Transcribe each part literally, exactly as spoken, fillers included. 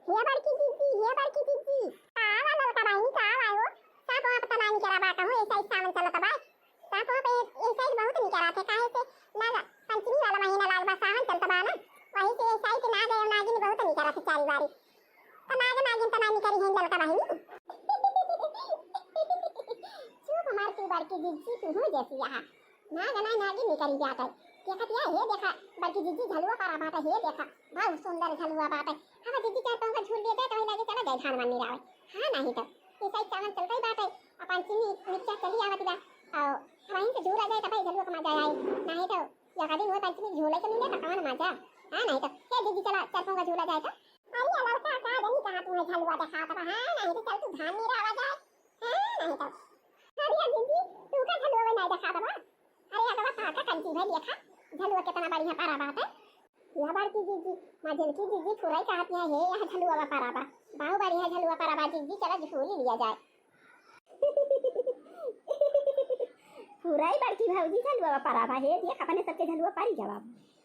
हे बड़की जिज्जी, हे बड़की जिज्जी, का आवा ललका बहिनी, का आवा हो? साँप वाँप त ना निकरा बा कहूँ, ऐसा ही सावन चलत बा। साँप वाँप ए-, ऐसा ही बहुत निकरा थे, काहे से नाग पंचमी वाला महीना लाग बा, सावन चलत बा ना, वही से ऐसा ही के नाग और नागिन बहुत निकरा थे चारी बारी। त नाग नागिन त ना निकरी हैं ललका बहिनी। चुप मार तू बड़की जिज्जी, तू हूँ जैसी यहाँ। नाग ना नागिन निकरी जात है। देखत या, हे देखा, बड़की जिज्जी झलुआ पारा बाटे, हे देखा, बहुत सुंदर झलुआ बाटे। हवा जिज्जी चार पाँव का झूल लिए जाए, तो वही लगे चला जाए धान वान निरावे। हाँ, नहीं तो। ये साइड सावन चलते ही बाटे, अब पंचमी मिर्चा चली आवत बा। और वहीं से झूला जाए, तब ही झलुआ का मजा आए। नहीं तो, या कभी हुआ पंचमी झूले के मिले, तो कौन मजा? हाँ, नहीं तो। हे जिज्जी चला, चार पाँव का झूला जाए तो। अरे, ये लड़का का जनी कहाँ तुम्हें झलुआ दिखात बा? हाँ, नहीं तो चल तू धान निरावा जाए। हाँ, नहीं तो। अरे जिज्जी, तू का झलुआ नहीं दिखात बा? अरे अगवा, का का कंची भई देखा, झलुआ कितना बढ़िया पारा बाटे। या बड़की जिज्जी, मझिलकी जिज्जी फुरई कहत है, हे यहाँ झलुआ पारा बा, बहुत बढ़िया झलुआ पारा बा जिज्जी, चला झूली लिया जाए। फुरई बड़की भौजी झलुआ पारा बा, हे देख अपने सबके झलुआ पारी गवा।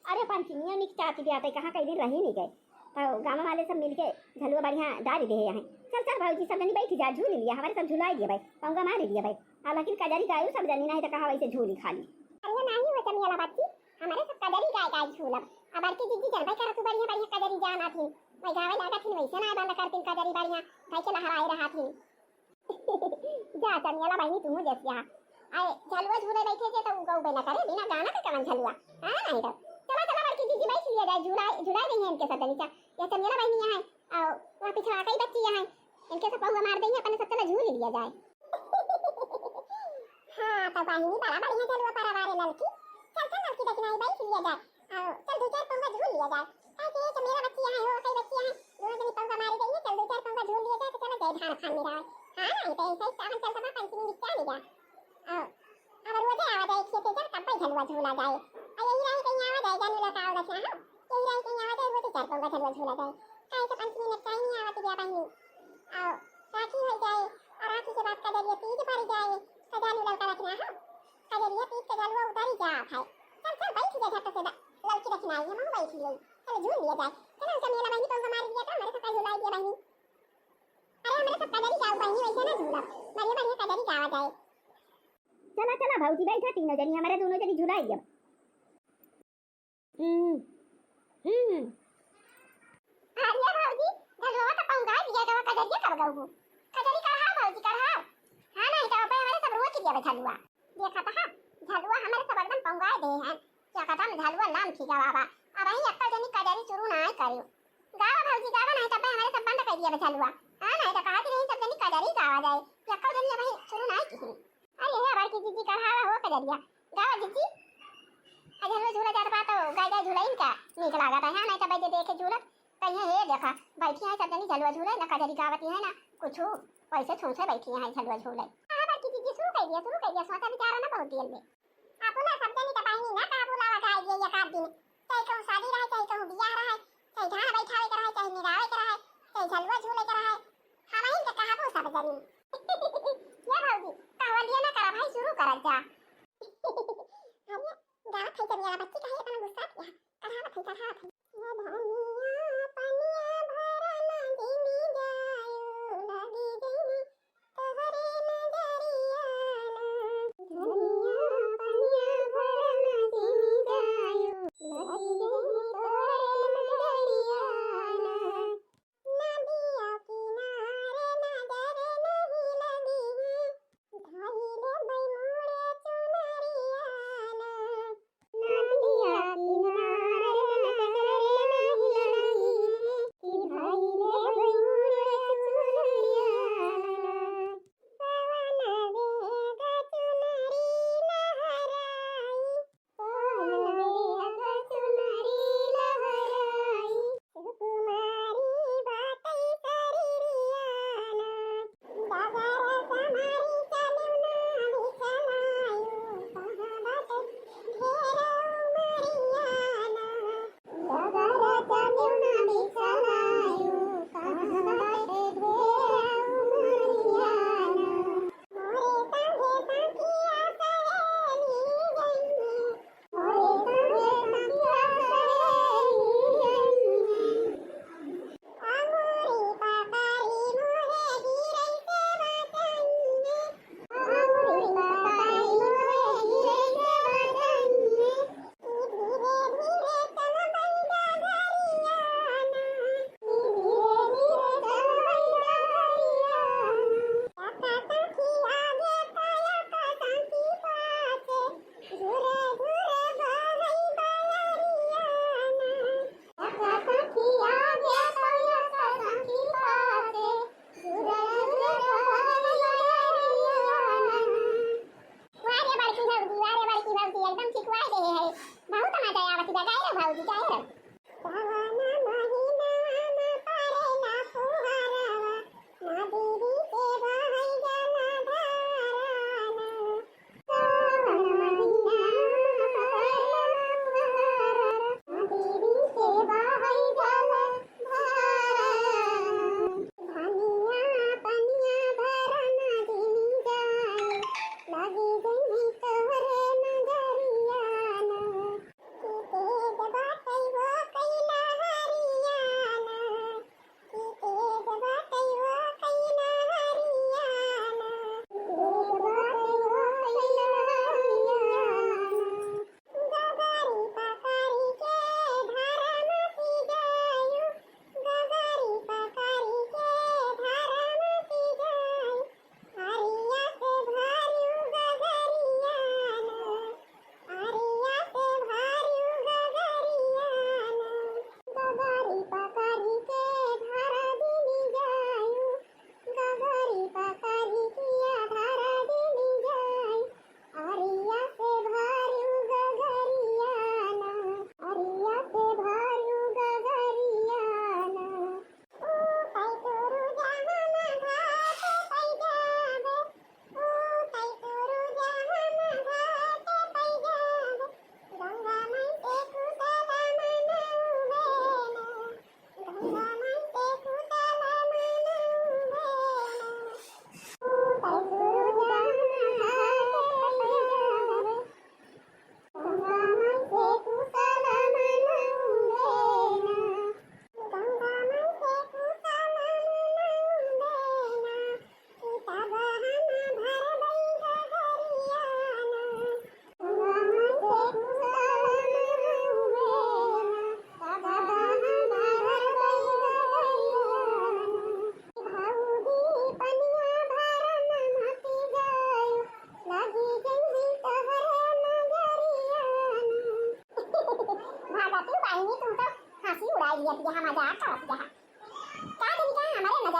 अरे पंचमिया निक चाची ब्याह तय कहाँ कई दिन रही नहीं गए। तो गाँव वाले सब मिलके झलुआ बढ़िया डाल दे हैं। चल चल भौजी सब जनी बैठ जा, झूल लिया, हमारे सब झुलाई दिया भाई, पौंगा मार दिया भाई। आ लेकिन कजरी गायू सब जनी, नहीं तो कहा वैसे झूली खाली। अरे नहीं हो चमियाला बच्ची, हमारे सब कजरी गाय गाय झूलब। अब बड़की जिज्जी जनबै कर तू बढ़िया बढ़िया कजरी जाना थी, मैं गावे लागा थी वैसे ना बंद कर तीन कजरी बढ़िया, भाई के लहराए रहा थी। जा चमियाला बहिनी, तू जस जा। आए, झलुआ झूले बैठे थे तो उ गौबे न करे, बिना गाना के कवन झलुआ? हाँ, नहीं तो। चला, चला, बड़की जिज्जी बैठ लिया जाए, झुला, झुला देंगे इनके सब नीचा। या चमियाला बहिनी यहाँ है, और वहाँ पिछवा कई बच्ची यहाँ है, इनके सब पहुआ मार देंगे, अपने सब चला झूल लिया जाए। हाँ, तो बहिनी बड़ा बढ़िया झलुआ पारा बारे ललकी। चल, चल, ललकी दक्षिणाई बैठ लिया जाए। आओ, चल, दो चार पौवा झूल लिया जाए। काहे कि एक मेरा बच्ची यहाँ है, वो कई बच्ची यहाँ है, दोनों जनी पौवा मारी गई है, चल, दो चार पौवा झूल लिया जाए, तो चला जाए धान खान मेरा। हाँ, नहीं तो ऐसा ही सावन चलता बा, पंचमी निपटा लिया। आओ, अब रोजे आवा जाए खेते, चल, तब भाई झलुआ झूला जाए। आ यही रही कहीं आवा जाए, जाने लगा आओ दस यहाँ, यही रही कहीं आवा जाए, रोजे चार पौवा झलुआ झूला जाए। काहे कि पंचमी निपटाई नहीं आवा, तो क्या बहिनी? आओ, राखी हो जाए, और राखी के बाद कजरिया तीज पड़ जाए, तो जाने लगा रखना हो। कजरिया पीट के जलवा उतारी जात है। चल, चल, बैठ जा झट से, ललकी दक्षिणाई, हम बैठ लिए। चल, झूल लिया जाए। चल, चल, मेला बहिनी, पौवा मार दिया था, हमारे सबका झुला दिया बहिनी। अरे, हमारे सबका कजरी गाओ बहिनी, वैसे ना झूला। बढ़िया, बढ़िया कजरी गावा जाए। चला, चला, भौजी, बैठा तीनों जनी, हमारे दोनों जनी झुलाई दिया। हम्म, हम्म। अरे भौजी, झलुआ तो पौंगा दिया गवा, कजरिया कब गऊ? कजरी कढ़ाओ भौजी, कढ़ाओ। हाँ, नहीं तो अबे हमारे सब रोक दिया बे झलुआ। देखा तो हाँ, झलुआ हमारे सब एकदम पौंगा दे हैं। क्या कहता हम झलुआ लाम खी गवा बा। अब ही अक्कल जनी कजरी शुरू ना ही करियो। गावा भौजी, गावा, नहीं तो अबे हमारे सब बंद कर दिया बे झलुआ। हाँ, नहीं तो कहा कि नहीं सब जनी कजरी गावा जाए। अक्कल जनी अब ही शुरू ना ही की। अरे हे बड़की जिज्जी, कढ़ावा हो कजरिया। गावा जिज्जी। आ झलुआ झूला जात बा तो गाय गाय झुलाइन का नीक लागत है। हाँ, नहीं तो बैठे देखे झूलत। कहिए हे देखा, बैठी हैं सब जनी झलुआ झूले, ना कजरी गावती है ना कुछ, वैसे छूछे बैठी हैं झलुआ झूले। हाँ, बड़की जिज्जी, शुरू कर दिया, शुरू कर दिया, सोचा विचारा ना बहुत दियल में। आपू ना सब जनी तो बहिनी ना का बुलावा गाय दिए एक आध दिन, चाहे कहूँ शादी रहे, चाहे कहूँ बियाह रहे, चाहे धान बैठावे के रहे, चाहे निरावे के रहे, चाहे झलुआ झूले के रहे, हम ही के कहबो सब जनी। ये भौजी, कहवलिया ना करा भाई, शुरू करत जा। अरे, गावत है जब यारा बच्ची कहे इतना गुस्सा किया। कढ़ावत है, कढ़ावत है। ये धनिया पनिया भरा ना जिमी जायो, लगी गई तोहरे नजरिया ना। धनिया पनिया भरा ना जिमी जायो, लगी गई तोहरे नजरिया ना। नदिया किनारे नजर नहीं लगी है, धइले बई मोरे चुनरिया ना। नदिया किनारे नजर नहीं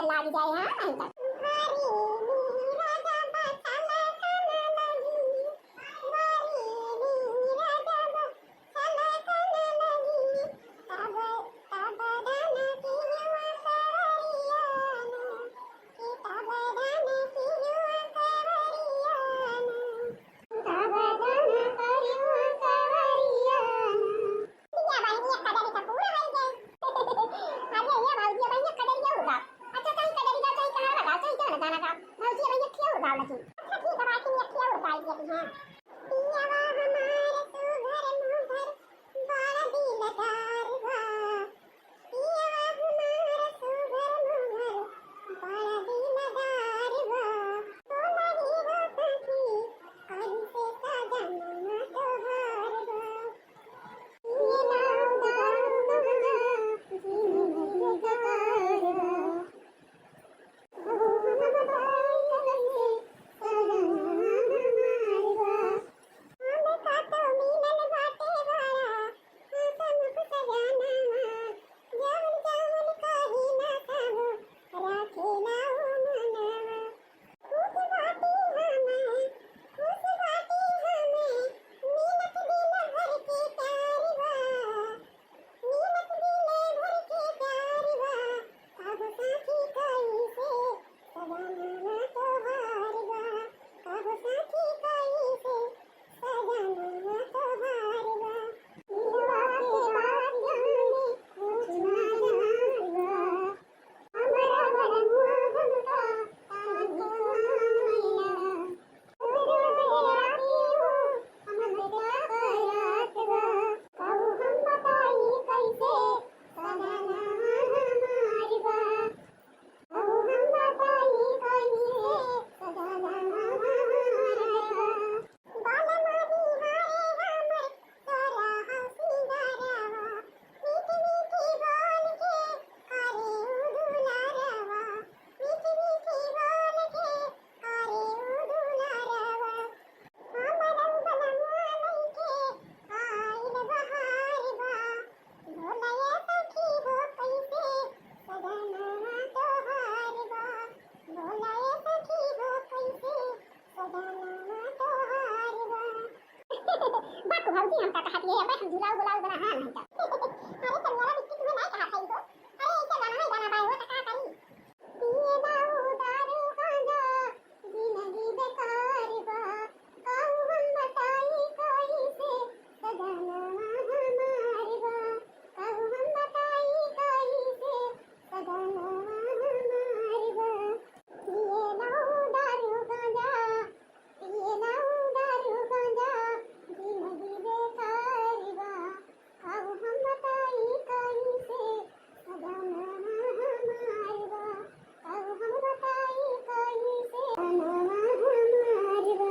लाग जाए, हाँ, नहीं तो। पिया बहिनी एक कजरी का पूरा हो गए। अरे ये भौजी बहिनी एक कजरी और गाओ। अच्छा, चाहे कजरी गाओ, चाहे कहावा गाओ, चाहे जौन गाना गाओ, भौजी बहिनी एक और गाओ लेकिन। अच्छा ठीक है, बाकी एक और गाई देती हैं। पियावा हमार सुघर मुघर बड़ा दिलदार बा। पियावा हमार सुघर मुघर बड़ा दिलदार बा। तोहरी हो सखी कइसे सजनवा तोहार बा। खुश बाटी हमें, खुश बाटी हमें, मिलत दिल भर के प्यार बा। मिलत दिल भर के प्यार बा, कब साथी कइसे सजनवा तोहार बा, कब साथी कइसे सजनवा तोहार बा। दिलवा के बात जाने कुछ ना जाने बा। बात भौजी हमका कहत है, अब हम झूला बुलाओ बना, हाँ, नहीं तो। अरे, चंदरा बिट्टी तुम्हें नहीं कहा था इनको। अरे, ऐसे गाना है, गाना बाय हो, तो का करी? पिए दाऊ दारू गांजा, जिंदगी बेकार बा। कहूँ हम बताई कइसे, सजनवा हमार बा। कहूँ हम बताई कइसे, सजनवा हमार बा। पिए दाऊ दारू गांजा, पिए दाऊ दारू गांजा, जिंदगी बेकार बा। अब हम बताई कइसे सजनवा हमार बा। अब हम बताई कइसे सजनवा हमार बा।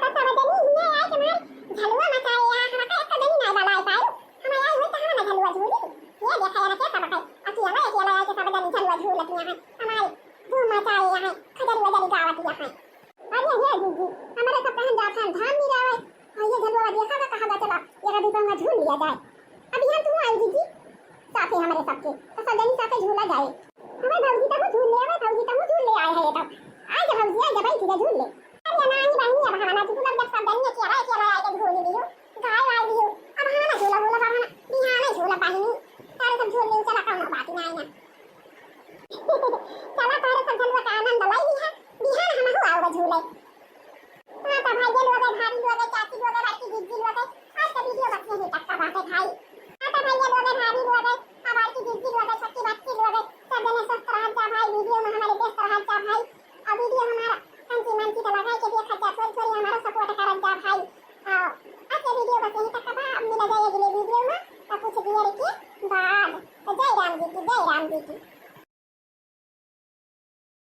अच्छा, तो सब जनी हियाँ आए के मारे झलुआ मचाए, यहाँ हमका एक जनी नाय बलाई पाए। हम आए हुए तो हम ना झलुआ झूली। ये देखा यहाँ के सब है। अकेला, अकेला आए के सब जनी झलुआ झूलत यहाँ। हमारे धूम मचाए यहाँ, खजरी वजरी गावत यहाँ। अरे हे जीजी, हमरे सब कहन जात हन धाम नहीं जावे। हाँ, ये झलुआ देखा था, कहा चला, ये कभी कहूँगा झूल लिया जाए। अब यहाँ तू आई जीजी, साथे हमरे सबके, तो सब जनी साथे झूला जाए। हमारे भौजी तहु झूल ले, हमारे भौजी तहु झूल ले आए हैं ये तो। आए जा भौजी, आए जा भाई, तुझे झूल ले। अरे नानी बहिनी, अब हमारा झूला जब सब जनी अकेला, अकेला आए के झूल लियो, गाय वाय लियो, अब हमारा झूला, झूला, अब हमारा बिहाने झूला बहिनी, तारे सब झूल लियो, चला कौनो बात नहीं ना। चला, तोहरे सब झलुआ का आनंद लई लिहा, बिहान हमहू आउब झूले। हाँ, तो भाई, ये लोग, भाभी लोग, चाची लोग, बड़की जीजी लोग, आज का video बस यहीं तक का बात है भाई। हाँ, तो भाई, ये लोग, भाभी लोग, आ बड़की जीजी लोग, छोटकी बच्ची लोग, सब जने स्वस्थ रहत जा भाई, video में हमारे व्यस्त रहत जा भाई। और video हमारा कंची मंची तो लगा के देखत जा, थोड़ी थोड़ी हमारा support करत जा भाई। और आज के video बस यहीं तक का बा, अब मिला जाए अगले video में, तो कुछ देर के बाद। तो जय राम जी की, जय राम जी की।